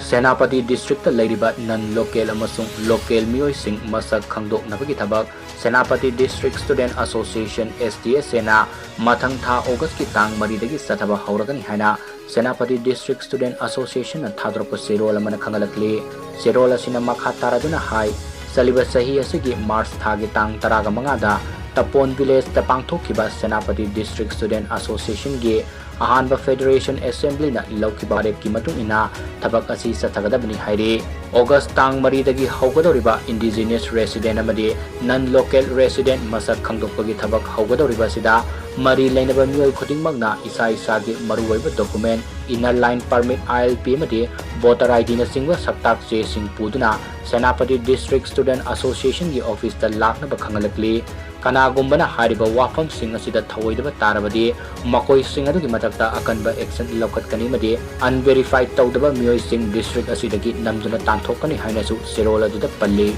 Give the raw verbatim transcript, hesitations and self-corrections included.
Senapati district ꯇ ꯂꯩꯔꯤꯕ non local ꯑꯃꯁꯨꯡ local ꯃꯤꯑꯣꯏꯁꯤꯡ ꯃꯁꯛ ꯈꯪꯗꯣꯛꯅꯕꯒꯤ ꯊꯕꯛ Senapati District Student Association, S D S A ꯅ ꯃꯊꯪ ꯊꯥ August ꯀꯤ ꯇꯥꯡ ꯃꯔꯤꯗꯒꯤ ꯆꯠꯊꯕ ꯍꯧꯔꯒꯅꯤ ꯍꯥꯏꯅ Senapati District Student Association ꯅ ꯊꯥꯗꯣꯔꯛꯄ ꯆꯦꯔꯣꯜ ꯑꯃꯅ ꯈꯪꯍꯜꯂꯛꯂꯤ꯫ ꯆꯦꯔꯣꯜ ꯑꯁꯤꯅ ꯃꯈꯥ ꯇꯥꯔꯗꯨꯅ ꯍꯥꯏ, ꯆꯠꯂꯤꯕ ꯆꯍꯤ ꯑꯁꯤꯒꯤ March ꯊꯥꯒꯤ ꯇꯥꯡ ꯇꯔꯥꯒ ꯃꯉꯥꯗ Tapon Village ꯇ ꯄꯥꯡꯊꯣꯛꯈꯤꯕ Senapati District Student Association ꯒꯤ ꯑꯍꯥꯟꯕ Federation Assembly ꯅ ꯂꯧꯈꯤꯕ ꯋꯥꯔꯦꯞꯀꯤ ꯃꯇꯨꯡ ꯏꯟꯅ ꯊꯕꯛ ꯑꯁꯤ ꯆꯠꯊꯒꯗꯕꯅꯤ ꯍꯥꯏꯔꯤ꯫ August ꯇꯥꯡ ꯃꯔꯤꯗꯒꯤ ꯍꯧꯒꯗꯧꯔꯤꯕ indigenous resident ꯑꯃꯗꯤ non local resident ꯃꯁꯛ ꯈꯪꯗꯣꯛꯄꯒꯤ ꯊꯕꯛ ꯍꯧꯒꯗꯧꯔꯤꯕ ꯑꯁꯤꯗ ꯃꯔꯤ ꯂꯩꯅꯕ ꯃꯤꯑꯣꯏ ꯈꯨꯗꯤꯡꯃꯛꯅ ꯏꯁꯥ ꯏꯁꯥꯒꯤ ꯃꯔꯨꯑꯣꯏꯕ document, Inner Line Permit, I L P ꯑꯃꯗꯤ voter I D ꯅꯆꯤꯡꯕ ꯁꯛꯇꯥꯛ ꯆꯦꯁꯤꯡ ꯄꯨꯗꯨꯅ Senapati District Student Association ꯒꯤ office ꯇ ꯂꯥꯛꯅꯕ ꯈꯪꯍꯜꯂꯛꯂꯤ꯫ ꯀꯅꯥꯒꯨꯝꯕꯅ ꯍꯥꯏꯔꯤꯕ ꯋꯥꯐꯝꯁꯤꯡ ꯑꯁꯤꯗ ꯊꯧꯑꯣꯏꯗꯕ ꯇꯥꯔꯕꯗꯤ ꯃꯈꯣꯏꯁꯤꯡ ꯑꯗꯨꯒꯤ ꯃꯊꯛꯇ ꯑꯀꯟꯕ action ꯂꯧꯈꯠꯀꯅꯤ ꯑꯃꯗꯤ unverified ꯇꯧꯗꯕ ꯃꯤꯑꯣꯏꯁꯤꯡ district ꯑꯁꯤꯗꯒꯤ ꯅꯝꯗꯨꯅ ꯇꯥꯟꯊꯣꯛꯀꯅꯤ ꯍꯥꯏꯅꯁꯨ ꯆꯦꯔꯣꯜ ꯑꯗꯨꯗ ꯄꯜꯂꯤ꯫